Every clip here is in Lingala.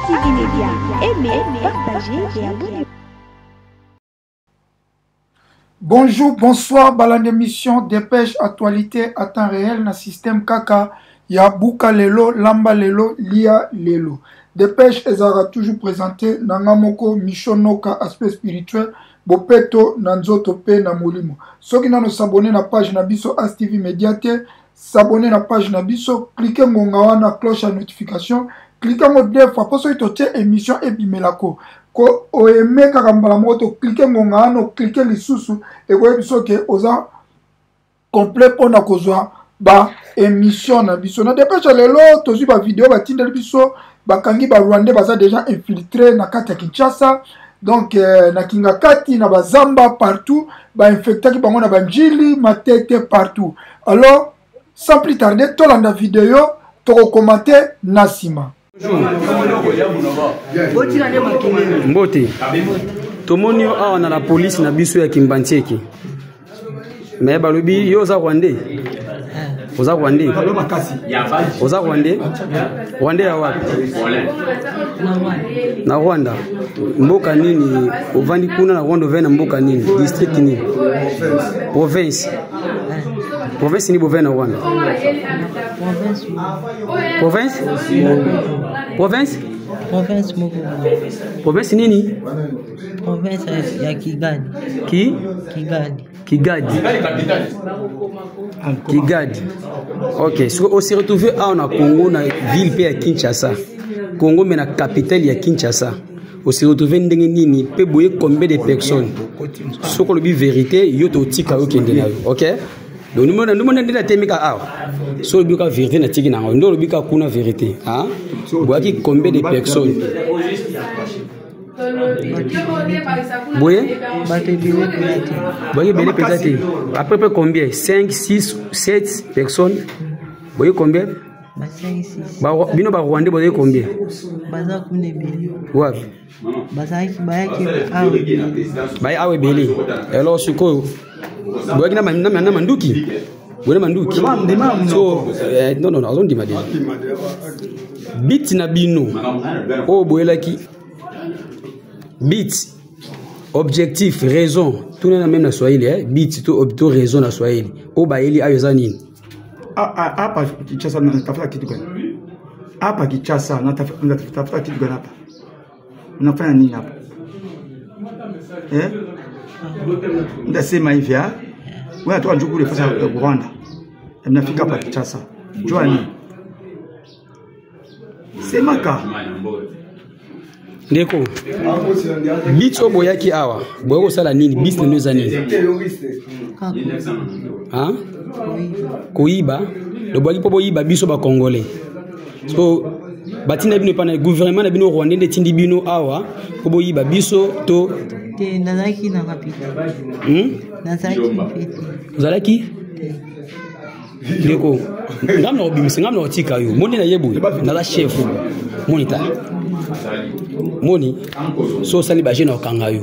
ASTV Media. Aimez, partagez et abonnez-vous. Bonjour, bonsoir, balande émission Dépêche Actualité à temps réel na système kaka ya buka lelo, lamba lelo, lia lelo. Dépêche ezalaka toujours présenté na nga moko Micho Noka aspect spirituel bopeto na nzoto pe na molimo. Soki nano s'abonner na page na biso ASTV Media te, s'abonner na page na biso, cliquer ngonga wana cloche ya notification, cliquer yango deux fois po soki totie émission ebimelako ko oaime kaka mbala moko to cliquer ngonga wana ocliquer lisusu ekoyebi biso ke oza complet mpo na kozwa ba émission na biso na depeshe lelo tozwi ba video batindeli biso bakangi ba rwandais baza déjà infiltré na kati ya kinshasa donc eh, na kingakati na bazamba partout bainfectaki bango na banjili matete partout alors sans plus tarder tolanda video tokokomante na nsima mbote tomoni yo awa na la polise na biso ya kimbantieke me balobi yo oza rwandais oza rwandais oza rwandais rwandais ya wapi na rwanda mboka nini ovandi kuna na rwanda ovandi na mboka nini district nini province province nini bovandi na rwanda province province province moko province nini province ya kigali ki kigali kigali kigali ok soki ose retrouve awa na congo na ville mpe ya kinshasa congo me na capitale ya kinshasa ose retrouve ndenge nini mpe boye combien de personnes soki olobi verité yo totika yo kende na yo ok donc numona nde natemi ka awa so olobi ka vérité natiki nango nde olobi ka kuna vérité boyaki combien de personnes boye bato ebele mpenza te boyaki ebele mpenza te après près combien 5 6 7 personnes boye combien bino barwandais bozali combien baza kuna ebele wapi bazalaki bayaki awa ebele baye awa ebele alors sikoyo boyaki na manduki boye na manduki so eh, non non azondima deja biti na bino oyo boyelaki bit objectif raison tuna na meme na swahili eh? bit to, to raison na swahili oyo bayeli ayo eza nini ah, ah, hapa Kinshasa natafuta kitu gani hapa Kinshasa natafuta kitu gani hapa unafanya nini hapa eh? Ndasema hivi ah, wewe natoka njugu kule fasa Rwanda, mnafika hapa Kinshasa, jua nini? Semaka ndeko bit oyo boyaki awa boyaki kosala nini bit na bino eza nini koyiba loboyaki mpo boyiba biso bacongolais so batinda bino epai na gouvernement na bino rwandais nde etindi bino awa mpo boyiba biso to te nazalaki nanga mpe te hmm? nazalaki mpe te ozalaki ndeko ngai na kobimisa ngai na kotika yo moni na ye boye naza chef moni ta moni so osali baje na kokanga yo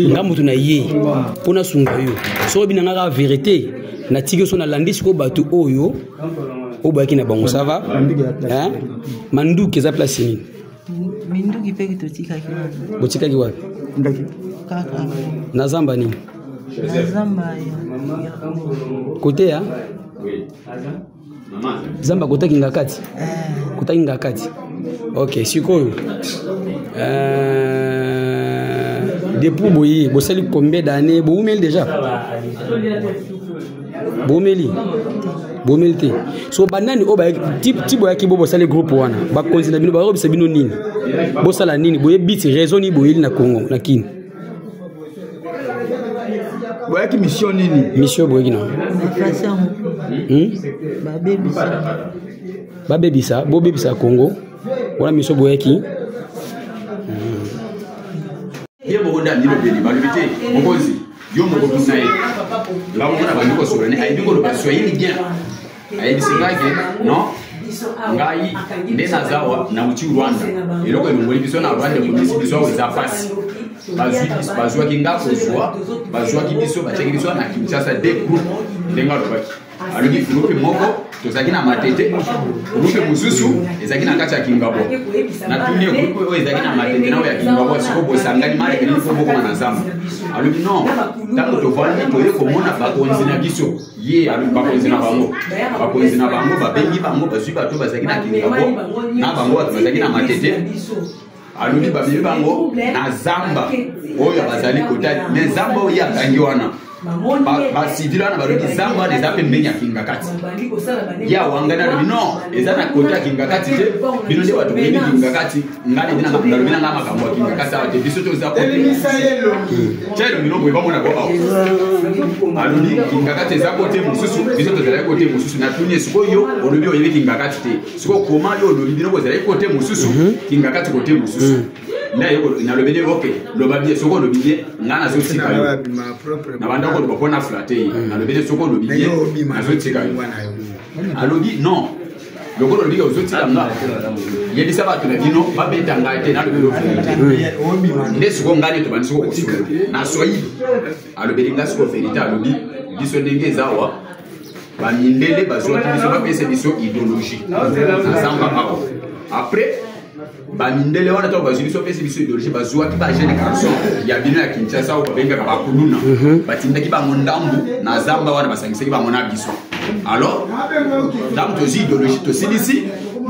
ngai moto na ye mpo nasunga yo so oyebi na ngai kaka verité natiki yo so nalandi sikoyo bato oyo oyo boyaki na bango ça va manduki eza place nini minduki mpe totikaki wana botikaki wapi kaka na zamba nini na zamba ya kote ya zamba kota kingakati eh. kota kingakati ok sikoyo euh, depuis boye bosali combien d'année bowumeli déjà boumeli boumeli te so banani oyo ti boyaki bo bosali groupe wana bakonzi na bino bakobisa bino nini bosala nini boye biti raison nini boyeli na congo na kini boyaki mission nini mission boyaki na hmm? babebisa bobebisa congo wana mission boyaki ye moko nde amilobeli balobi te mokonzi yo moko tuna ye nga moko na bandi kosolola ne ayebi koloba swahili bien ayebisi ngai ke non ngai nde naza awa nauti rwanda eloko elongoli biso na rwanda ekomisi biso awa eza mpasi bazwaki nga kozwa bazwaki biso batiaki biso na kinshasa de groupe ndenge alobaki alobi groupe moko. Tozalaki na Matete, groupe mosusu ezalaki na kati ya Kingabwa. Natuni ye, groupe oyo ezalaki na Matete na oyo ya Kingabwa, sikoyo bosangani maleke nini mpo bokoma na zamba? Alobi non, ntango tovandi toye komona bakonzi na biso. Ye alobi bakonzi na bango, bakonzi na bango babengi bango, bazwi bato bazalaki na Kingabwa na bango bato bazalaki na Matete. Alobi bamemi bango na zamba oyo bazali kotali me zamba oyo ye akangi wana, basivile wana balobi zamba wana eza pembeni ya Kingakati. Ye awangani, alobi non, eza na kote ya Kingakati te, bino nde bato boyebi Kingakati. Ngai nalobi na ngai makambo ya Kingakati awa te, biso toza kote tia elongi no boye bamona ko awa. Alobi Kingakati eza kote mosusu, biso tozalaki kote mosusu. Natuni ye, sikoyo olobi oyebi Kingakati te, sikoyo koma yo olobi bino bozalaki kote mosusu, Kingakati kote mosusu? Nde nalobeli, ok, loba bien. Soki olobi bien, ngai nazotika yo. Na banda koloba mpo na flatter ye. Nalobeli, soki olobi bien, nazotika yo. Alobi non, lokola olobi ozotika nga, yebisa bato na bino babeta ngai te. Nalobi vérité nde sikoyo ngai nde tobandi sikoyo kosolola na Swahili. Alobeli ngai sikoyo vérité. Alobi biso ndenge eza awa, bamindele bazwaki biso, bapesa biso idéologie na zamba awa. Après bamindele wana, ntango bazwi biso, bapesa biso idéologie, bazwaki bajeune garçon ya bino ya Kinshasa oyo babengaka bakuluna, batindaki bango ndambu na zamba wana, basangisaki bango na biso. Alors ntango tozwi idéologie, tosilisi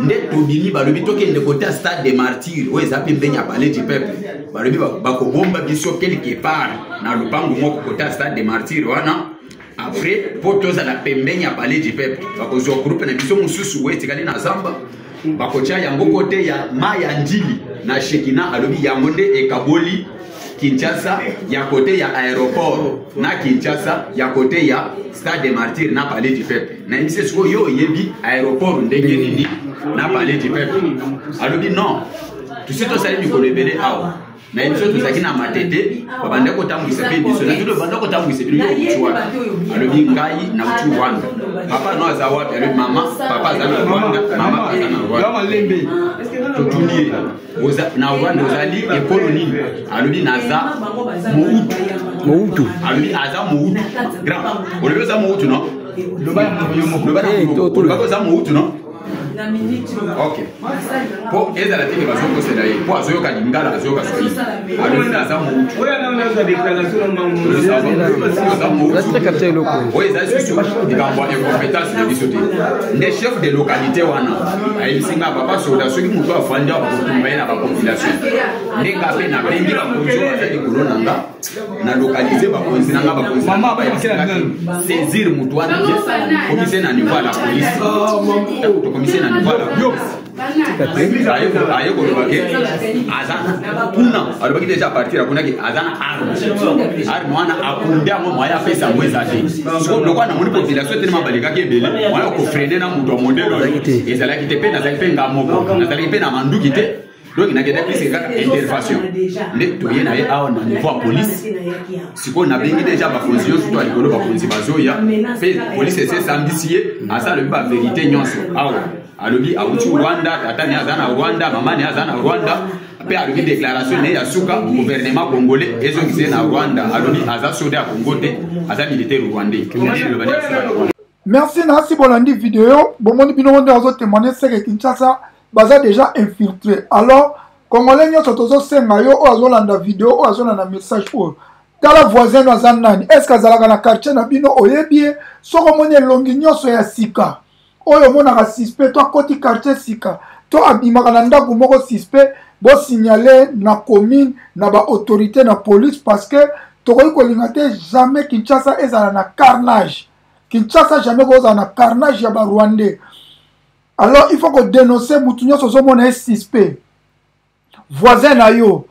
nde tobimi. Balobi tokende kote ya Stade de Martyr oyo eza pembeni ya Palais du Peuple. Balobi bakobomba biso quelque part na lopango moko kote ya Stade de Martyr wana. Après, mpo tozala pembeni ya Palais du Peuple, bakozwa groupe na biso mosusu oyo etikali na zamba, bakotia yango kote ya mai ya Njili na Shekina. Alobi yango nde ekaboli Kinshasa ya kote ya aéroport na Kinshasa ya kote ya Stade de Martyr na Palais du Peuple. Nayebisi sikoyo, yo oyebi aéroport ndenge nini na Palais du Peuple? Alobi non, tosi tosali mikolo ebele awa. Na biso tozalaki na Matete, babandaki kotambwisa mpe biso. Na tolo babandaki kotambwisa bino, yo okuti wapi? Alobi ngai nauti Rwanda. Papa no aza wapi? Alobi mama, papa aza na Rwanda, mama aza na Rwanda. Totuni ye, na Rwanda ozali ekolo nini? Alobi naza Mohutu. Mohutu. Alobi aza Mohutu. Grand, olobi oza Mohutu? No, loba oza Mohutu. No, ok, mpo ezala teke bazokosela ye mpo azoyoka lingala, azoyoka Swahili. Alobi naza Mohutu, aza Mohutu. Oyo eza susu likambo ya incompétence na biso te. Nde chef de localité wana ayebisi nga, papa soda, soki moto afandi awa, bakotumba ye na bapopulation. Nde nga mpe nabengi bakonzi oyo baza likolo na nga, na localiser bakonzi na nga. Bakonzi na nga bayebisi nga ke saisir moto wana bien, komise na niveau ya la police. Ntango tokomise na niveau ya la police, aye koloba ke aza kuna. Alobaki déjà à partir ya kuna ke aza na arme. Arme wana akunde yango, moyen apesa yango eza te. Sikoyo lokola namoni population etelema, balekaki ebele, moyen okofreiner na moto ya modèle oyo ezalaki te. Mpe nazalaki mpe nga moko, nazalaki mpe na manduki te. Donc nakenda plus kaka intervention. Nde toye na ye awa na niveau ya police. Sikoyo nabengi déjà bakonzi nyonso to ya likolo, bakonzi bazoya mpe police ese esambisi ye. Aza alobi bavérité nyonso awa. Alobi awuti Rwanda, tata ne aza na Rwanda, mama ne aza na Rwanda. Mpe alobi déclaration ne ya suka, gouvernement congolais ezongisa ye na Rwanda. Alobi aza soda ya Congo te, aza militaire rwandais. Eloba ne ya suka. Merci na asi bolandi video, bomoni bino nde azotémoigne seke Kinshasa baza déjà infiltré. Alors Congolais nyonso, tozosenga yo oyo azolanda video oyo, azolanda message oyo, tala voisin no aza nani, est ce que azalaka na quartier na bino, oyebi ye? Soki omoni elongi nyonso ya sika oyo omonaka suspect, to akoti quartier sika, to abimaka na ndako moko suspect, bosignale na commune, na baautorité, na police, parce que tokoki kolinga te jamais Kinshasa ezala na carnage. Kinshasa jamais kozala na carnage ya Barwandais. Alors il faut kodénoncer mutu nyonso ozomona ye suspect, voisin na yo,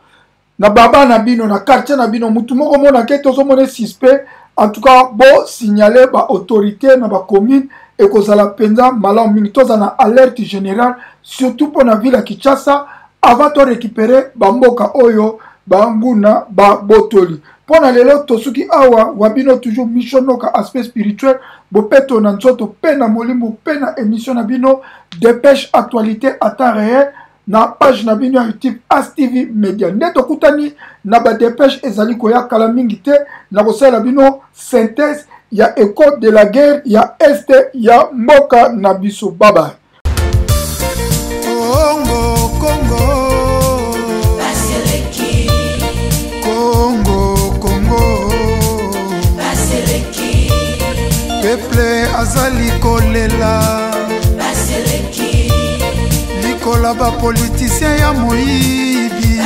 na baba na bino, na quartier na bino, mutu moko omonaka ete ozomona ye suspect. En tout cas bosignale baautorité na bacommune, ekozala mpenza malamu mingi. Tozala na alerte générale, surtout mpo na ville ya Kinshasa, avant to récupérer bamboka oyo banguna babotoli. Mpo na lelo tosuki awa. Wa bino toujours Mishonoka, aspect spirituel, bopeto na nzoto mpe na molimo, mpe na émission na bino Dépêche actualité à temps réel na page na bino ya YouTube Astv Media. Nde tokutani na badépêche ezali koya kala mingi te na kosalela bino synthèse. ya echo de la guerre ya est ya mboka na biso. Bye bye. Congo, Congo, Congo, Congo, peuple azali kolela likola bapolitisien ya moyibi,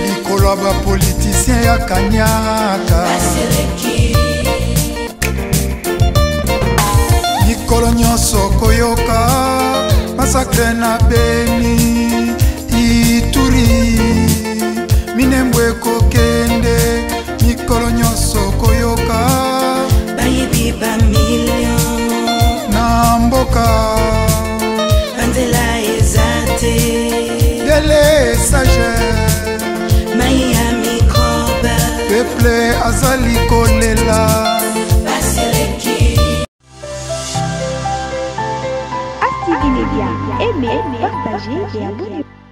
likolo ya bapolitisien ya kanyaka. Mikolo nyonso koyoka masakre na Beni, Ituri, Minembwe ekokende. Mikolo nyonso koyoka bayibi bamilio na mboka, banzela eza te, delesage mai ya mikrobe, peuple azali kolela. ASTV Media, aimez, partagez et abonnez-vous.